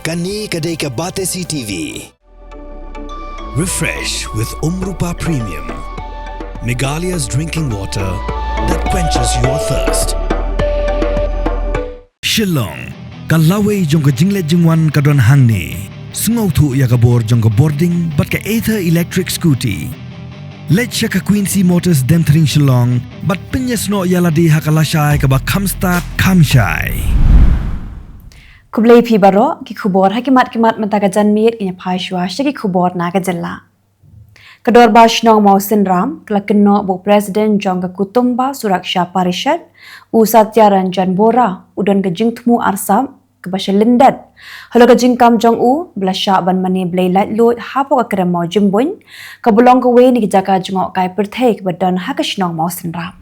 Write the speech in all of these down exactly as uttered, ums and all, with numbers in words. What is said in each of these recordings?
Kane ka dei ka Batesi T V. Refresh with Umrupa Premium, Meghalaya's drinking water that quenches your thirst. Shillong, ka lawei jong ka jingleit jingwan ka don hangne. Sngewthuh ïa ka bor jong ka bording bad ka Ather electric scooty. Leit sha ka Quincy Motors Demthring Shillong bad pynïasnoh ïa lade ha ka lashai kaba kham stad kham shai. Khublei phi baroh, ki khubor ha ki mat ki mat mynta ka janmiet, ngin ïa phai shuwa sha ki khubor na ka jylla. Ka Dorbar Shnong Mawsynram ka la kynnoh ba u President jong ka Kutumba Suraksha Parishad, u Satya Ranjan Bora, u don ka jingthmu arsap kaba sha lyndet halor ka jingkam jong u ba la shah ban mane blei laitluid hapoh ka krem mawjymbuin, kaba long kawei na ki jaka jngohkai pyrthei kaba don ha ka shnong Mawsynram.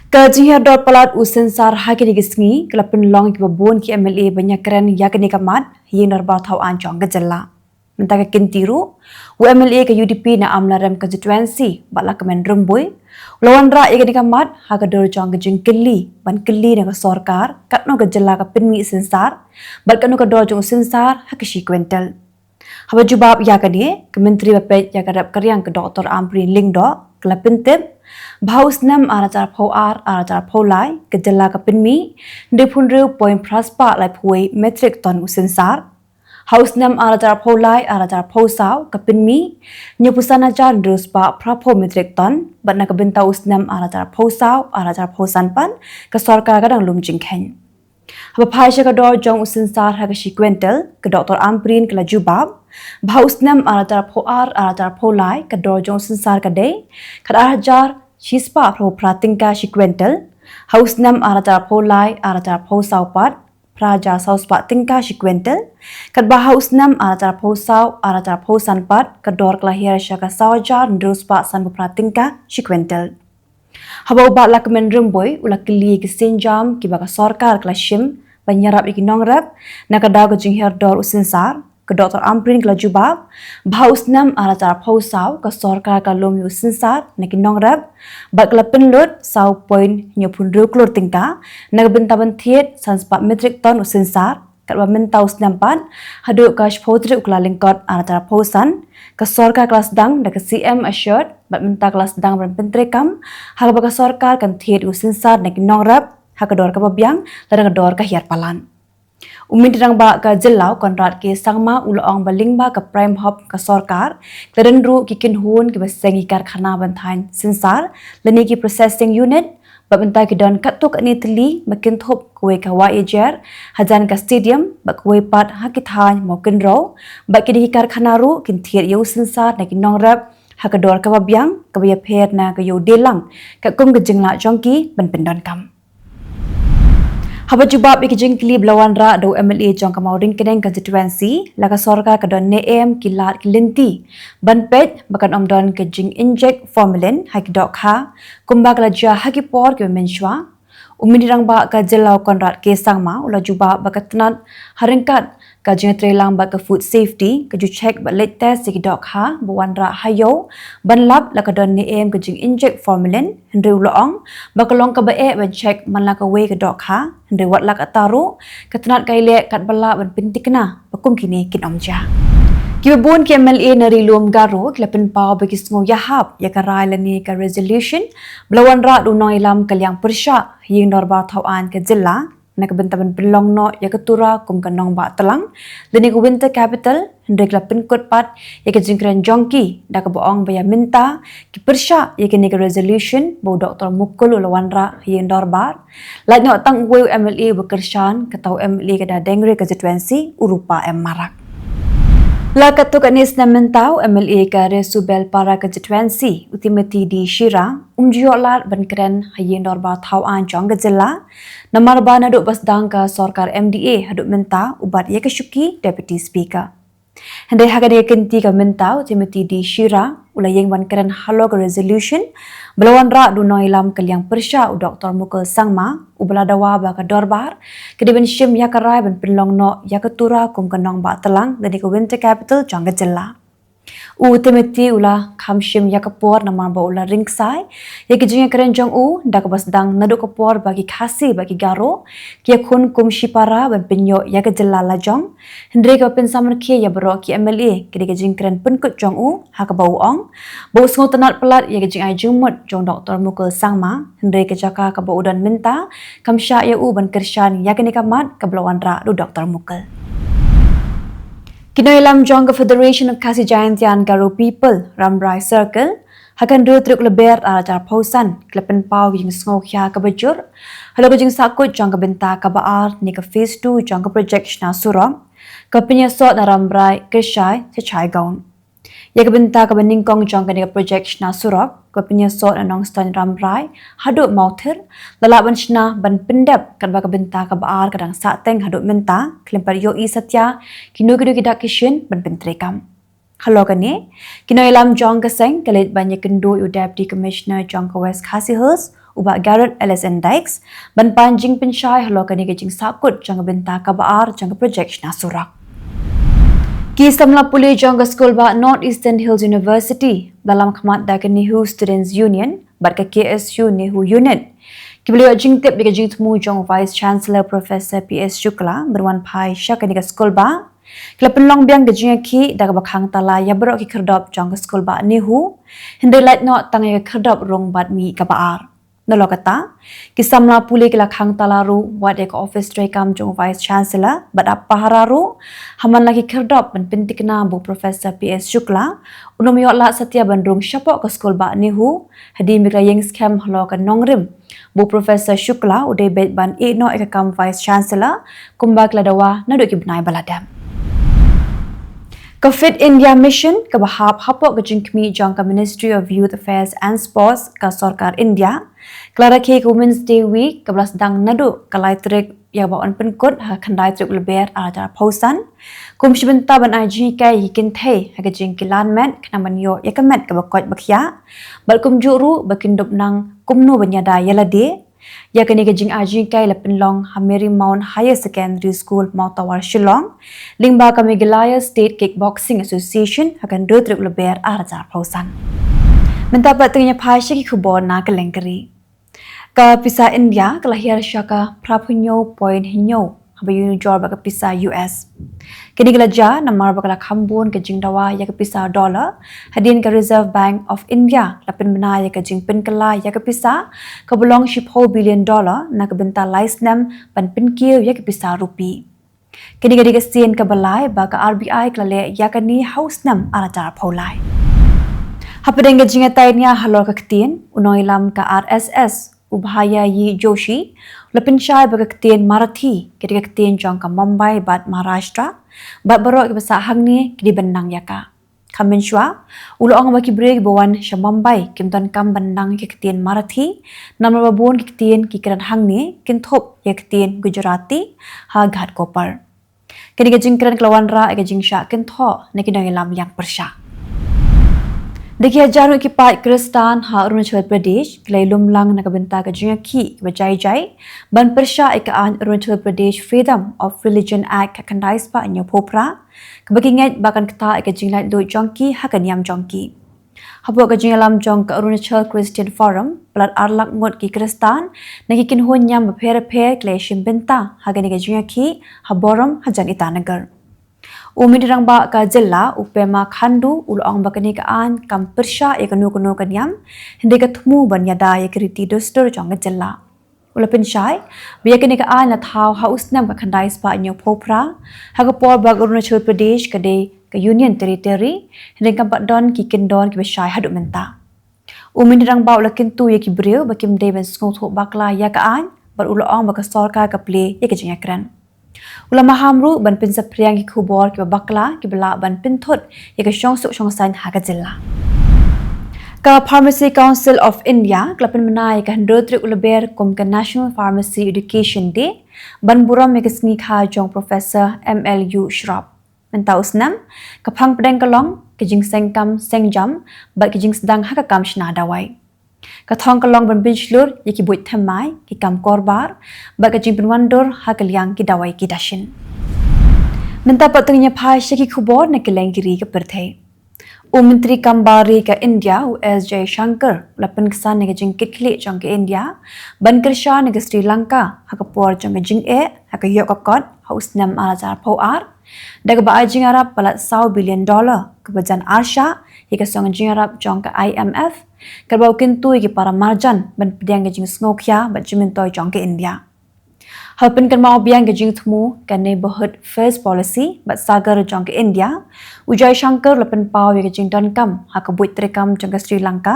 Ka jinghiar dor palat u synsar ha kine ki sngi ka la pynlong ïa kiba bun ki M L A ban ïakren ïa kane ka mat ha Ïing Dorbar Thaw Aiñ jong ka jylla. Mynta ka kynti ruh, u M L A ka U D P na Amlarem Constituency, Bah Lahkmen Rymbui, u la wanrah ïa kane ka mat ha ka dur jong ka jingkylli ban kylli na ka sorkar katno ka jylla ka pynmih synsar bad katno ka dor jong u synsar ha ka shi kwintal. Haba jubab ïa kane, ka Myntri ba peit ïa ka rep ka riang ka Doctor Ampareen Lyngdoh ka la pyntip ba ha u snem ar hajar arphew ar ar hajar arphew lai ka jylla ka pynmih hynriewphew hynriew point phra spah laiphew wei metrik ton u synsar. Ha u snem ar hajar arphew lai ar hajar arphew saw ka pynmih hynñiewphew san hajar hynriew spah phraphew metrik ton, bad na ka bynta u snem ar hajar arphew saw ar hajar arphew san pat ka sorkar ka dang lum jingkheiñ. Haba phai sha ka dor jong u synsar ha ka shi kwintal, ka Doctor Ampareen ka la jubab ba ha u snem ar hajar arphew ar ar hajar arphew lai ka dor jong u synsar ka dei khatar hajar shi spah phraphew phra tyngka shi kwintal. Ha u snem ar hajar arphew lai ar hajar arphew saw pat, phra hajar saw spah tyngka shi kwintal, katba ha u snem ar hajar arphew saw ar hajar arphew san pat ka dor ka la hiar sha ka saw hajar hynriew spah sanphew phra tyngka shi kwintal. Haba u Bah Lahkmen Rymbui u la kylli ïa ki sienjam kiba ka sorkar ka la shim ban ïarap ïa ki nongrep na ka daw ka jinghiar dor u synsar, ka Doctor Ampareen ka la jubab ba ha u snem ar hajar arphew saw ka sorkar ka la lum ïa u synsar na ki nongrep bad ka la pynlut saw point hynñiewphew hynriew klur tyngka na ka bynta ban thied san spah metrik ton u synsar, katba mynta u snem pat, haduh ka shiphew tarik u Kyllalyngkot ar hajar arphew san, ka sorkar ka la sdang da ka C M Assured bad mynta ka la sdang ban pyntreikam ha kaba ka sorkar kan thied ïa u synsar na ki nongrep ha ka dor kaba biang lada ka dor ka hiar palat. U Myntri Rangbah ka jylla u Conrad K Sangma u la ong ba lyngba ka Prime Hub ka sorkar ka la don ruh ki kynhun kiba seng ïa ki karkhana ban thaiñ synsar lane ki processing unit, bad mynta ki don katto katne tylli ba kynthup kawei ka Wahajir hajan ka stadium bad kawei pat ha ki thaiñ Mawkynrew, bad kine ki karkhana ruh kin thied ïa u synsar na ki nongrep ha ka dor kaba biang kaba ïapher na ka ïew dei lang katkum ka jinglah jong ki ban pyndonkam. Haba jubab ïa ki jingkylli ba la wanrah da u M L A jong ka Mawryngkneng Constituency, la ka sorkar ka don ne em ki lad ki lynti ban peit ba kan ym don ka jinginjek formalin ha ki dohkha kumba ka la jia ha ki por kiba mynshuwa? U Myntri Rangbah ka jylla u Conrad K Sangma u la jubab ba ka tnat ha ryngkat ka jingïatreilang bad ka food safety ka ju check bad leit test ïa ki dohkha ba wanrah ha ïew ban lap la ka don ne em ka jinginjek formalin, hynrei u la ong ba ka long kaba eh ban check man la kawei ka dohkha, hynrei wat la katta ruh ka tnat ka ïaleh katba lah ban pynthikna ba kum kine kin ym jia. Kiba bun ki M L A na Ri Lum Garo ki la pynpaw ba ki sngew ïahap ïa ka rai lane ka resolution ba la wanrah da u nongïalam ka liang pyrshah ha Ïing Dorbar Thaw Aiñ ka jylla na ka bynta ban pynlong noh ïa ka Tura kum ka nongbah tlang lane ka Winter Capital, hynrei ki la pynkut pat ïa ka jingkren jong ki da kaba ong ba ïa mynta ki pyrshah ïa kane ka resolution ba u Doctor Mukul u la wanrah ha Ïing Dorbar. Lait noh tang uwei u M L A uba kyrshan, kata u M L A ka Dadengri Constituency, u Rupa M Marak. La katto katne snem mynta u M L A ka Resubelpara Constituency, u Timothy D Shira, um ju ïoh lad ban kren ha Ïing Dorbar Thaw Aiñ jong ka jylla, namar ba naduh ba sdang ka sorkar M D A haduh mynta u bat ïa ka shuki Deputy Speaker. Hynrei ha kane ka kynti ka mynta u Timothy D Shira u la ïeng ban kren halor ka resolution ba la wanrah da u nongïalam ka liang pyrshah u Doctor Mukul Sangma, uba la dawa ba ka dorbar ka dei ban shim ïa ka rai ban pynlong noh ïa ka Tura kum ka nongbah tlang lane ka Winter Capital jong ka jylla. U Timothy u la kham shim ïa ka por namar ba u la ring ksai ïa ki jingïakren jong u, da kaba sdang naduh ka por ba ki Khasi bad ki Garo ki ïakhun kum shipara ban pynïoh ïa ka jylla lajong. Hynrei kaba pynsamrkhie ïa baroh ki M L A ka dei ka jingkren pynkut jong u, ha kaba u ong ba u sngewtynnad palat ïa ka jingai jingmut jong Doktor Mukul Sangma, hynrei ka jaka kaba u don mynta kam shah ïa u ban kyrshan ïa kane ka mat kaba la wanrah da u Doktor Mukul. Ki nongïalam jong ka Federation of Khasi Jaintia and Garo People, Rambrai Circle, ha ka hynriew tarik Lber ar hajar arphew san, ki la pynpaw ka jingsngewkhia kaba jur halor ka jingsahkut jong ka bynta kaba ar ne ka phase two jong ka project shna surok kaba pynïasot na Rambrai Kyrshai Chachaigaon. Ïa ka bynta kaba nyngkong jong kane ka project shna surok kaba pynïasot na Nongstoiñ Rambrai haduh Mawthir la lah ban shna ban pyndep, katba ka bynta kaba ar ka dang sahteng haduh mynta, khlem pat ïohi satia kino kino ki dak ki shin ban pyntreikam. Halor kane, ki nongïalam jong ka seng ki la leit ban ïakynduh ïa u Deputy Commissioner jong ka West Khasi Hills, u Bah Garod L S N Dykes, ban pan jingpynshai halor kane ka jingsahkut jong ka bynta kaba ar jong ka project shna surok. Ki samla pule jong ka skul bah North Eastern Hills University, ba la lam khmat da ka NEHU Students Union bad ka K S U NEHU Unit, ki ba la ïoh jingtip da ka jingthmu jong Vice Chancellor Professor P S Shukla ban wan phai sha kane ka skul bah, ki la pynlong biang ka jingïakhih da kaba khang tala ïa baroh ki khyrdop jong ka skul bah NEHU, hynrei lait noh tang ïa ka khyrdop rung bad mih kaba ar. Nalor kata, ki samla pule ki la khang tala ruh wat ïa ka office treikam jong Vice Chancellor bad ap pahara ruh ha man la ki khyrdop ban pyntikna ba u Professor P S Shukla un ym ïoh lad satia ban rung shapoh ka skul bah NEHU, hadien ba ki la ïeng skhem halor ka nongrim ba u Professor Shukla u dei beit ban ïeh noh ïa ka kam Vice Chancellor, kumba ki la dawa naduh ki bnai ba la dep. Ka Fit India Mission, kaba hap hapoh ka jingkhmih jong ka Ministry of Youth Affairs and Sports ka Sorkar India, ka la rakhe ka Women's Day Week kaba la sdang naduh ka lai tarik ïa kaba yn pynkut ha ka khyndai tarik Lber ar hajar arphew san, kum shi bynta ban ai jinghikai ïa ki kynthei ha ka jingkilan met khnang ban ïoh ïa ka met kaba koit ba khiah, bad kumjuh ruh ba kin dup nang kumno ban ïada ïa lade. Ïa kane ka jingai jinghikai la pynlong ha Marymount Higher Secondary School, Mawtawar, Shillong, lyngba ka Meghalaya State Kickboxing Association ha ka hynriew tarik Lber ar hajar arphew san. Mynta pat to ngin ïa phai sha ki khubor na kylleng ka ri. Ka pisa India ka la hiar sha ka phra phew hynñiew point hynñiew haba ïanujor bad ka pisa U S. Kane ka la jia namar ba ka la kham bun ka jingdawa ïa ka pisa dollar, hadien ka Reserve Bank of India la pynbna ïa ka jingpynkylla ïa ka pisa kaba long shiphew billion dollar na ka bynta lai snem ban pynkiew ïa ka pisa rupee. Kane ka dei ka sien kaba lai ba ka R B I ka la leh ïa kane ha u snem ar hajar arphew lai. Hapdeng ka jingïatai nia halor ka ktien, u nongïalam ka R S S, u Bhaiyaji Joshi, u la pynshai ba ka ktien Marathi ka dei ka ktien jong ka Mumbai bad Maharashtra, bad baroh kiba sah hangne ki dei ban nang ïa ka. Khamtam shuwa, u la ong ba ki briew kiba wan sha Mumbai kim donkam ban nang ïa ka ktien Marathi, namar ba bun ki ktien ki kren hangne kynthup ïa ka ktien Gujarati ha Ghatkopar. Kane ka jingkren ka la wanrah ïa ka jingshah kynthoh na ki nongïalam liang pyrshah. Da ki hajar ngut ki paid Khristan ha Arunachal Pradesh ki la ïalum lang na ka bynta ka jingïakhih kaba jai jai ban pyrshah ïa ka aiñ Arunachal Pradesh Freedom of Religion Act ka khyndai spah hynñiewphew phra, kaba ki ngeit ba kan ktah ïa ka jinglaitluid jong ki ha ka niam jong ki. Hapoh ka jingïalam jong ka Arunachal Christian Forum, palat ar lak ngut ki Khristan na ki kynhun niam bapher bapher ki la ïashim bynta ha kane ka jingïakhih ha Borom hajan Itanagar. U Myntri Rangbah ka jylla, u Pema Khandu, u la ong ba kane ka aiñ kam pyrshah ïa kano kano ka niam, hynrei ka thmu ban ïada ïa ki riti dustur jong ka jylla. U la pynshai ba ïa kane ka aiñ la thaw ha u snem ka khyndai spah hynñiewphew phra, ha ka por ba ka Arunachal Pradesh ka dei ka Union Territory, hynrei kam pat don ki kyndon kiba shai haduh mynta. U Myntri Rangbah u la kyntu ïa ki briew ba kim dei ban sngewthuh bakla ïa ka aiñ, bad u la ong ba ka sorkar ka plie ïa ka jingïakren. U la maham ruh ban pynsaphriang ki khubor kiba bakla kiba lah ban pynthut ïa ka shongsuk shongsaiñ ha ka jylla. Ka Pharmacy Council of India ka la pynbna ïa ka hynriew tarik u Lber kum ka National Pharmacy Education Day, ban burom ïa ka sngi kha jong Professor M L U Shroff. Mynta u snem, ka phang pdeng ka long ka jingseng kam seng jam bad ka jingsdang ha ka kam shna dawai. Ka thong ka long ban pynshlur ïa ki buit thymmai, ki kam korbar, bad ka jingpynwandur ha ka liang ki dawai ki dashin. Mynta pat to ngin ïa phai sha ki khubor na kylleng ki ri ka pyrthei. U Myntri Kam Bar Ri ka India, u S Jaishankar, u la pynksan ïa ka jingkitkhlieh jong ka India ban kyrshan ïa ka Sri Lanka ha ka por jong ka jingeh ha ka ïoh ka kot ha u snem ar hajar arphew ar, da kaba ai jingïarap palat saw billion dollar, kaba jan arshah ïa ka song jingïarap jong ka I M F, kaba u kyntu ïa ki para marjan ban pdiang ka jingsngewkhia bad jingmyntoi jong ka India. Haba pynkynmaw biang ka jingthmu ka Neighbourhood First Policy bad sagar jong ka India, u Jaishankar u la pynpaw ïa ka jingdonkam ha ka buit treikam jong ka Sri Lanka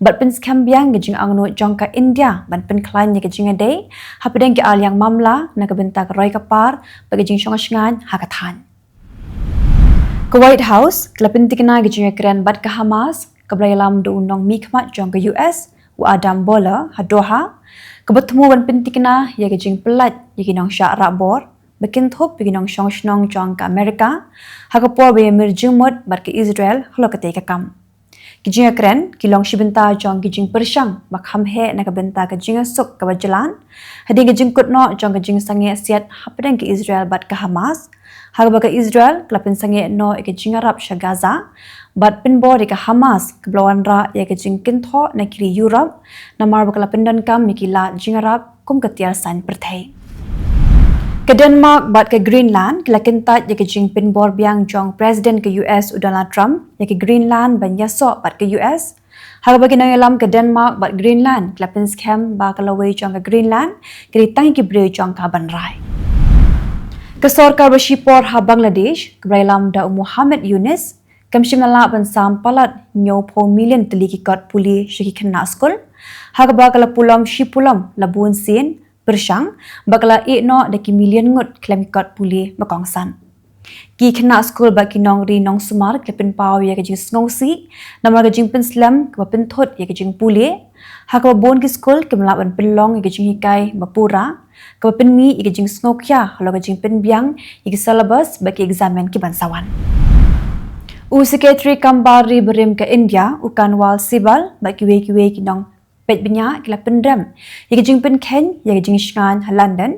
bad pynskhem biang ka jingangnud jong ka India ban pynkhlaiñ ïa ka jingïadei hapdeng ki arliang mamla na ka bynta ka roi ka par bad ka jingshong shngaiñ ha ka thaiñ. Ka White House ka la pyntikna ïa ka jingïakren bad ka Hamas, kaba la ïalam da u nongmihkhmat jong ka U S, u Adam Boehler, ha Doha, kaba thmu ban pyntikna ïa ka jingpyllait ïa ki nongshah rah bor ba kynthup ïa ki nongshong shnong jong ka Amerika ha ka por ba ïamir jingmut bad ka Israel halor katei ka kam. Ki jingïakren ki long shi bynta jong ki jingpyrshang ba kham heh na ka bynta ka jingïasuk kaba jlan hadien ka jingkut noh jong ka jingsangeh siat hapdeng ka Israel bad ka Hamas, ha kaba ka Israel ka la pynsangeh noh ïa ka jingïarap sha Gaza bad pynbor ïa ka Hamas, kaba la wanrah ïa ka jingkynthoh na ki ri Europe namar ba ka la pyndonkam ïa ki lad jingïarap kum ka tiar saiñ pyrthei. Ka Denmark bad ka Greenland ki la kyntait ïa ka jingpynbor biang jong President ka U S u Donald Trump ïa ka Greenland ban ïasoh bad ka U S, ha kaba ki nongïalam ka Denmark bad Greenland ki la pynskhem ba ka lawei jong ka Greenland ka dei tang ïa ki briew jong ka ban rai. Ka sorkar ba shipor ha Bangladesh, kaba la ïalam da u Muhammad Yunus, kam shym la lah ban sam palat hynñiewphew million tylli ki kot pule sha ki khynnah skul, ha kaba ka la pulom shipulom la bunsien pyrshang ba ka la ïeh noh da ki million ngut khlem ki kot pule ba kongsan. Ki khynnah skul bad ki nongri nongsumar ki la pynpaw ïa ka jingsngewsih namar ka jingpynslem kaba pynthut ïa ka jingpule, ha kaba bun ki skul kim lah ban pynlong ïa ka jinghikai ba pura, kaba pynmih ïa ka jingsngewkhia halor ka jingpynbiang ïa ki syllabus bad ki eksamin ki ban sa wan. U Secretary Kam Bar Ri barim ka India, u Kanwal Sibal, bad kiwei kiwei ki nongpeit bniah ki la pynrem ïa ka jingpynkheiñ ïa ka jingshngaiñ ha London,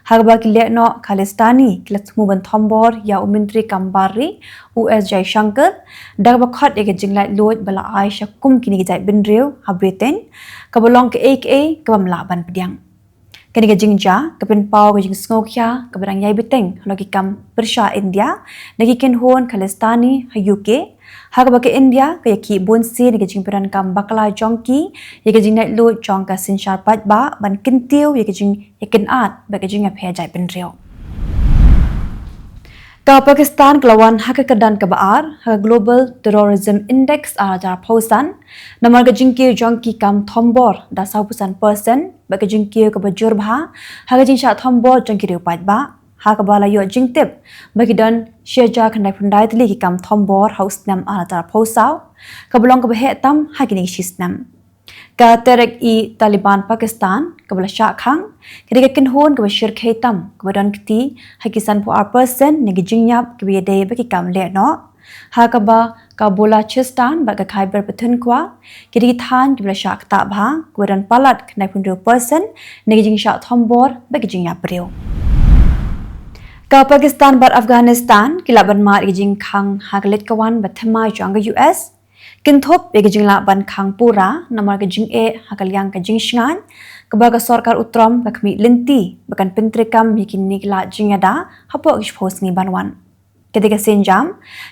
ha kaba ki lehnoh Khalistani ki la thmu ban thombor ïa u Myntri Kam Bar Ri, u S Jaishankar, da kaba khot ïa ka jinglaitluid ba la ai sha kum kine ki jaitbynriew ha Britain, kaba long kaei kaei kabym lah ban pdiang. Kane ka jingjia ka pynpaw ka jingsngewkhia kaba dang ïai bteng halor ki kam pyrshah India na ki kynhun Khalistani ha U K, ha kaba ka India ka ïakhih bunsien ïa ka jingpyndonkam bakla jong ki ïa ka jinglaitluid jong ka synshar paidbah ban kyntiew ïa ka jingïakynad bad ka jingïapher jaitbynriew. Ka Pakistan ka la wan ha ka kyrdan kaba ar ha ka Global Terrorism Index ar hajar arphew san, namar ka jingkiew jong ki kam thombor da sawphew san percent bad ka jingkiew kaba jur bha ha ka jingshah thombor jong ki riew paidbah, ha kaba la ïoh jingtip ba ki don shi hajar khyndai phew khyndai tylli ki kam thombor ha u snem ar hajar arphew saw, kaba long kaba heh tam ha kine ki shi snem. Ka Tehreek-e-Taliban Pakistan, kaba la shah khang, ka dei ka kynhun kaba shyrkhei tam kaba don kti ha ki sanphew ar percent na ki jingïap kiba ïadei bad ki kam lehnoh, ha kaba ka Balochistan bad ka Khyber Pakhtunkhwa ki dei ki thaiñ kiba la shah ktah bha, kaba don palat khyndai phew hynriew percent na ki jingshah thombor bad ki jingïap briew. Ka Pakistan bad Afghanistan ki lah ban mad ïa ka jingkhang ha ka leit ka wan ba thymmai jong ka U S, kynthup ïa ka jinglah ban khang pura namar ka jingeh ha ka liang ka jingshngaiñ, kaba ka sorkar u Trump ka khmih lynti ba kan pyntreikam ïa kine ki lad jingïada hapoh ki shiphew sngi ban wan. Katei ka sienjam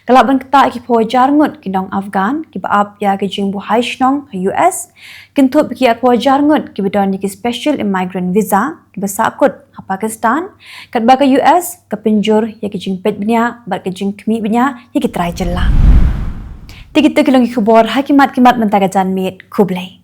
ka lah ban ktah ïa ki phew hajar ngut ki nong Afghan kiba ap ïa ka jingbuhai shnong ha U S, kynthup ïa ki arphew hajar ngut kiba don ïa ki Special Immigrant Visa kiba sahkut ha Pakistan, katba ka U S ka pynjur ïa ka jingpeit bniah bad ka jingkhmih bniah ïa ki trai jylla. Te kita ki long ki khubor ha ki mat ki mat mynta ka janmiet. Khublei.